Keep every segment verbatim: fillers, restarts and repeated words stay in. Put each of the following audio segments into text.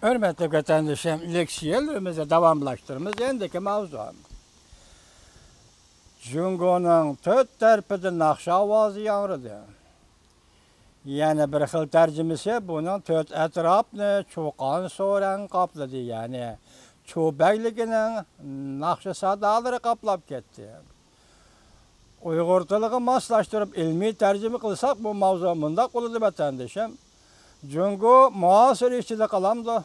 ھۆرمەتلىك ۋەتەندىشىم، لېكسىيەلىرىمىزنى داۋاملاشتۇرىمىز. ئەمدىكى ماۋزۇ. جۇڭگونىڭ تۆت تەرىپىدىن ناخشا ئاۋازى ياڭرىدى. يەنە بىر خىل تەرجىمىسى، بۇنىڭ تۆت ئەتراپنى چۇقان سورەڭ قاپلىدى، يەنى چۇ بەگلىكىنىڭ ناخشا سادالىرى قاپلاپ كەتتى. ئۇيغۇر تىلىغا ماسلاشتۇرۇپ ئىلمىي تەرجىمە قىلساق، بۇ ماۋزۇ مۇنداق بولىدۇ، ۋەتەندىشىم. جۇڭگو مۇھاسىرە ئىچىدە قالامدۇ؟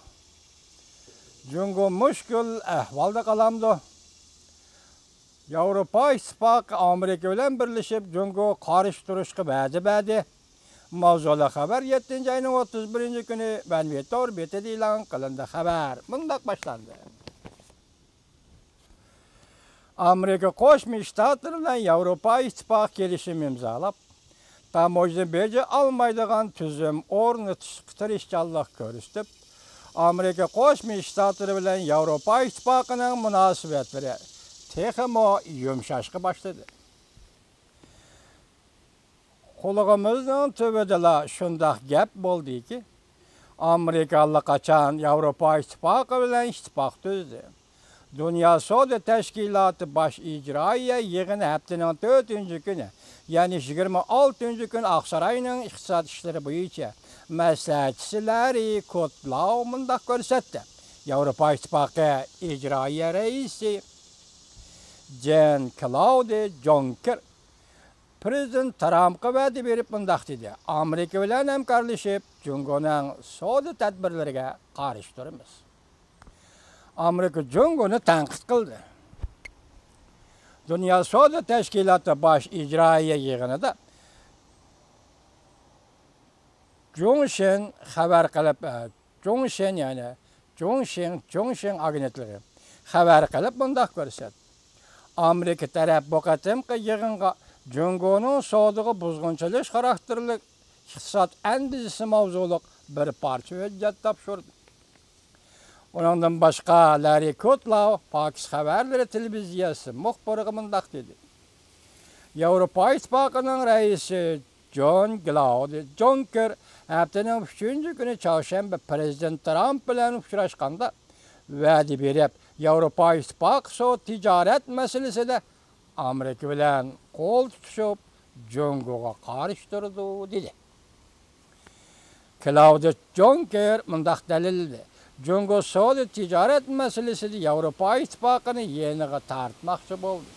جۇڭگو مۈشكۈل ئەھۋالدا قالامدۇ؟ ياۋروپا ئىتتىپاقى ئامېرىكا بىلەن بىرلىشىپ، جۇڭگوغا قارشى تۇرۇشقا ۋەدە بەردى. ماۋزۇلۇق خەۋەر يەتتىنچى ئاينىڭ ئوتتۇز بىرىنچى كۈنى ۋەنۋېتور بېتىدە ئېلان قىلىندى. خەۋەر مۇنداق باشلاندى. ئامېرىكا قوشما شتاتلىرى بىلەن ياۋروپا ئىتتىپاقى كېلىشىم ئىمزالاپ، تاموژنا بېجى ئالمايدىغان تۈزۈم ئورنىتىشقا تىرىشچانلىق كۆرسىتىپ، ئامېرىكا قوشما شتاتلىرى بىلەن ياۋروپا ئىتتىپاقىنىڭ مۇناسىۋەتلىرى تېخىمۇ يۇمشاشقا باشلىدى. قۇلىقىمىزنىڭ تۈۋىدىلا شۇنداق گەپ بولدىكى، ئامېرىكا ئاللىقاچان ياۋروپا ئىتتىپاقى بىلەن ئىتتىپاق تۈزدى. دۇنيا سودا تەشكىلاتى باش ئىجرائىيە يىغىنى ھەپتىنىڭ تۆتىنچى كۈنى، يەنى يىگىرمە ئالتىنچى كۈنى ئاقساراينىڭ ئىقتىساد ئىشلىرى بويىچە مەسلىھەتچىسى لاررى كودلاۋ مۇنداق كۆرسەتتى. ياۋروپا ئىتتىپاقى ئىجرائىيە رەئىسى جان كلاۋدى جۇنكېر پىرېزىدېنت ترامپقا ۋەدە بېرىپ مۇنداق دېدى: «ئامېرىكا بىلەن ھەمكارلىشىپ، جۇڭگونىڭ سودا تەدبىرلىرىگە قارشى تۇرىمىز.» ئامېرىكا جۇڭگونى تەنقىد قىلدى. دۇنيا سودا تەشكىلاتى باش ئىجرائىيە يىغىنىدا جۇڭشىن خەۋەر قىلىپ، ئە، جۇڭشىن، يەنى جۇڭشىڭ، جۇڭشىڭ ئاگېنتلىقى خەۋەر قىلىپ مۇنداق كۆرسەتتى: ئامېرىكا تەرەپ بۇ قېتىمقى يىغىنغا جۇڭگونىڭ سودىغا بۇزغۇنچىلىق خاراكتېرلىك ئىقتىساد ئەندىزىسى ماۋزۇلۇق بىر پارچە ھۆججەت تاپشۇردى. ئۇنىڭدىن باشقا، لاررى كودلاۋ پاكىس خەۋەرلىرى تېلېۋىزىيەسى مۇخبىرىغا مۇنداق دېدى: ياۋروپا ئىتتىپاقىنىڭ رەئىسى جان كلاۋدى جۇنكېر ھەپتىنىڭ ئۈچىنچى كۈنى، چارشەنبە، پىرېزىدېنت ترامپ بىلەن ئۇچراشقاندا ۋەدە بېرىپ، ياۋروپا ئىتتىپاقى سودا تىجارەت مەسىلىسىدە ئامېرىكا بىلەن قول تۇتۇشۇپ، جۇڭگوغا قارشى تۇرىدۇ، دېدى. كلاۋدىي جۇنكېر مۇنداق دەلىللىدى: جۇڭگو سودا تىجارەت مەسىلىسىدە ياۋروپا ئىتتىپاقىنى يېنىغا تارتماقچى بولدى.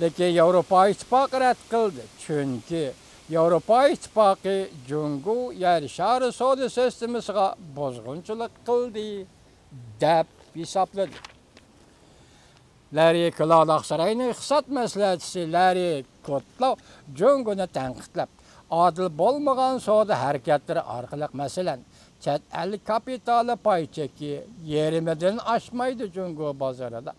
لېكىن ياۋروپا ئىتتىپاقى رەت قىلدى، چۈنكى ياۋروپا ئىتتىپاقى جۇڭگو يەر شارى سودا سىستېمىسىغا بۇزغۇنچىلىق قىلدى، دەپ ھېسابلىدى. لاررى كلاۋ، ئاقساراينىڭ ئىقتىساد مەسلىھەتچىسى لاررى كودلاۋ جۇڭگونى تەنقىدلەپ، ئادىل بولمىغان سودا ھەرىكەتلىرى ئارقىلىق، مەسىلەن، چەت ئەل كاپىتالى پاي چېكى يېرىمىدىن ئاشمايدۇ جۇڭگو بازىرىدا.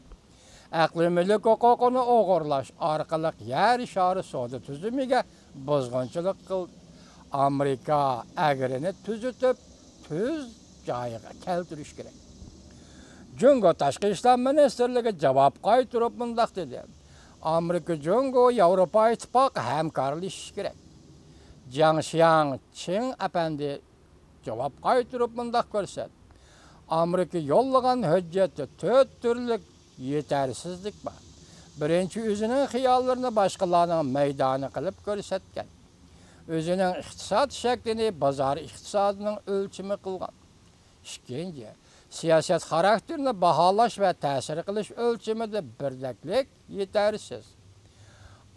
ئەقلىي مۈلۈك ھوقۇقىنى ئوغرىلاش ئارقىلىق يەر شارى سودا تۈزۈمىگە بۇزغۇنچىلىق قىلدى. ئامېرىكا ئەگرىنى تۈزىتىپ، تۈز جايىغا كەلتۈرۈش كېرەك. جۇڭگو تاشقى ئىشلار مىنىستىرلىكى جاۋاب قايتۇرۇپ مۇنداق دېدى: ئامېرىكا جۇڭگو ياۋروپا ئىتتىپاقى ھەمكارلىشىشى كېرەك. جياڭ شياڭ چىڭ ئەپەندى جاۋاب قايتۇرۇپ مۇنداق كۆرسەتتى: ئامېرىكا يوللىغان ھۆججەتتە تۆت تۈرلۈك يېتەرسىزلىك بار. بىرىنچى، ئۆزىنىڭ خىياللىرىنى باشقىلارنىڭ مەيدانى قىلىپ كۆرسەتكەن. ئۆزىنىڭ ئىقتىساد شەكلىنى بازار ئىقتىسادىنىڭ ئۆلچىمى قىلغان. ئىككىنچى، سىياسەت خاراكتېرىنى باھالاش ۋە تەسىر قىلىش ئۆلچىمىدە بىردەكلىك يېتەرسىز.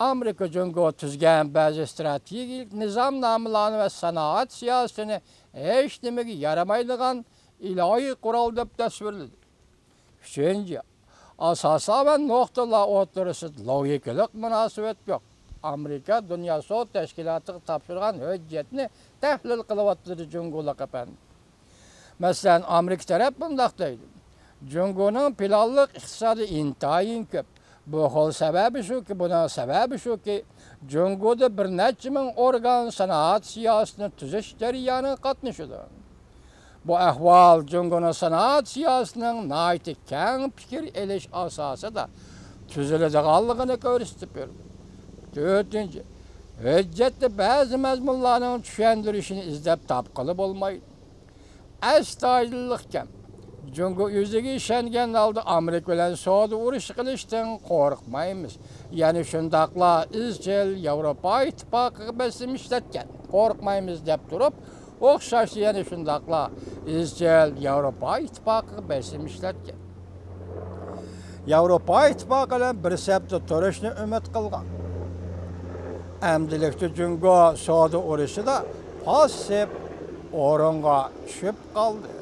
ئامېرىكا جۇڭگو تۈزگەن بەزى ئىستراتېگىيەلىك نىزامنامىلارنى ۋە سانائەت سىياسىتىنى ھېچنېمىگە يارىمايدىغان ئىلاھىي قورال دەپ تەسۋىرلىدى. ئۈچىنچى، ئاساسلار ۋە نۇقتىلار ئوتتۇرىسىدا لوگىكىلىق مۇناسىۋەت يوق. ئامېرىكا دۇنيا سودا تەشكىلاتىغا تاپشۇرغان ھۆججەتنى تەھلىل قىلىۋاتىدۇ جۇڭگولۇق ئەپەندى. مەسىلەن، ئامېرىكا تەرەپ مۇنداق دەيدۇ: جۇڭگونىڭ پىلانلىق ئىقتىسادى ئىنتايىن كۆپ. بۇ خىل سەۋەبى شۇكى، بۇنىڭ سەۋەبى شۇكى، جۇڭگودا بىر نەچچە مىڭ ئورگان سانائەت سىياسىتىنى تۈزۈش جەريانىغا قاتنىشىدۇ. بۇ ئەھۋال جۇڭگونىڭ سانائەت سىياسىتىنىڭ ناھايىتى كەڭ پىكىر ئېلىش ئاساسىدا تۈزۈلىدىغانلىقىنى كۆرسىتىپ بېرىدۇ. تۆتىنچى، ھۆججەتتە بەزى مەزمۇنلارنىڭ چۈشەندۈرۈشىنى ئىزدەپ تاپقىلى بولمايدۇ. ئەستايىدىللىقكەن. جۇڭگو ئۆزىگە ئىشەنگەن ھالدا ئامېرىكا بىلەن سودا ئۇرۇشى قىلىشتىن قورقمايمىز. يەنە شۇنداقلا ئىزچىل ياۋروپا ئىتتىپاقىغا بېسىم ئىشلەتكەن. قورقمايمىز دەپ تۇرۇپ، ئوخشاشلا يەنە شۇنداقلا ئىزچىل ياۋروپا ئىتتىپاقىغا بېسىم ئىشلەتكەن. ياۋروپا ئىتتىپاقى بىلەن بىر سەپتە تۇرۇشنى ئۈمىد قىلغان. ئەمدىلىكتە جۇڭگو سودا ئۇرۇشىدا پاسسىپ ئورۇنغا چۈشۈپ قالدى.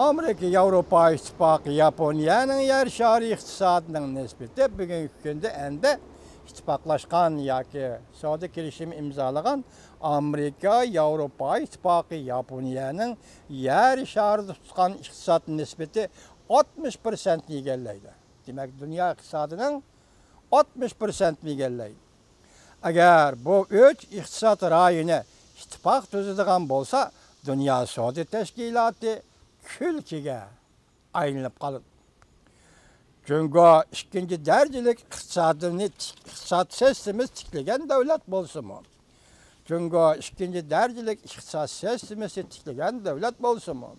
ئامېرىكا ياۋروپا ئىتتىپاقى ياپونىيەنىڭ يەر شارى ئىقتىسادىنىڭ نىسبىتى بۈگۈنكى كۈندە ئەندى ئىتتىپاقلاشقان ياكى سودا كېلىشىمى ئىمزالىغان ئامېرىكا ياۋروپا ئىتتىپاقى ياپونىيەنىڭ يەر شارىدا تۇتقان ئىقتىساد نىسبىتى ئاتمىش پىرسەنتنى ئىگىلەيدۇ. دېمەك، دۇنيا ئىقتىسادىنىڭ ئاتمىش پىرسەنتنى ئىگىلەيدۇ. ئەگەر بۇ ئۈچ ئىقتىساد رايونى ئىتتىپاق تۈزىدىغان بولسا، دۇنيا سودا تەشكىلاتى كۈلكىگە ئايلىنىپ قالىدۇ. جۇڭگو ئىككىنچى دەرىجىلىك ئىقتىسادىنى، ئىقتىساد سىستېمىسى تىكلىگەن دۆلەت بولسىمۇ، جۇڭگو ئىككىنچى دەرىجىلىك ئىقتىساد سىستېمىسى تىكلىگەن دۆلەت بولسىمۇ،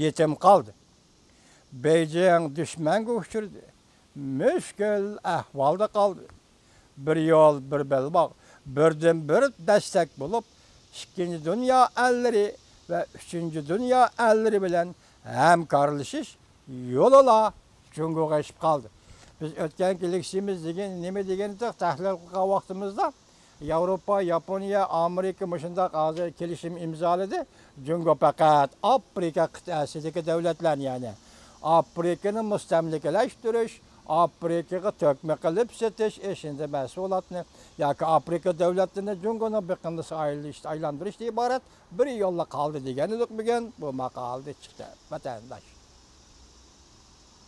يېتىم قالدى. بېيجىڭ دۈشمەنگە ئۇچرىدى. مۈشكۈل ئەھۋالدا قالدى. بىر يول، بىر بەلباغ، بىردىنبىر دەستەك بولۇپ، ئىككىنچى دۇنيا ئەللىرى ۋە ئۈچىنچى دۇنيا ئەللىرى بىلەن ھەمكارلىشىش يولىلا جۇڭگوغا ئېچىپ قالدى. بىز ئۆتكەنكى لېكسىيىمىز دېگەن، نېمە دېگەن ئىدۇق، تەھلىل قىلغان ۋاقتىمىزدا، ياۋروپا، ياپونىيە، ئامېرىكا مۇشۇنداق ھازىر كېلىشىم ئىمزالىدى. جۇڭگو پەقەت ئافرىقا قىتئەسىدىكى دۆلەتلەرنى، يەنى ئافرىقىنى مۇستەملىكىلەشتۈرۈش، ئافرىقىغا تۆكمە قىلىپ سېتىش، ئېشىندى مەھسۇلاتنى ياكى ئافرىقا دۆلەتلىرىنى جۇڭگونىڭ بېقىندىسىغا ئايلىنىش-، ئايلاندۇرۇشتىن ئىبارەت بىر يوللا قالدى دېگەن ئىدۇق بۈگۈن بۇ ماقالىدە چىقتى، ۋەتەنداش.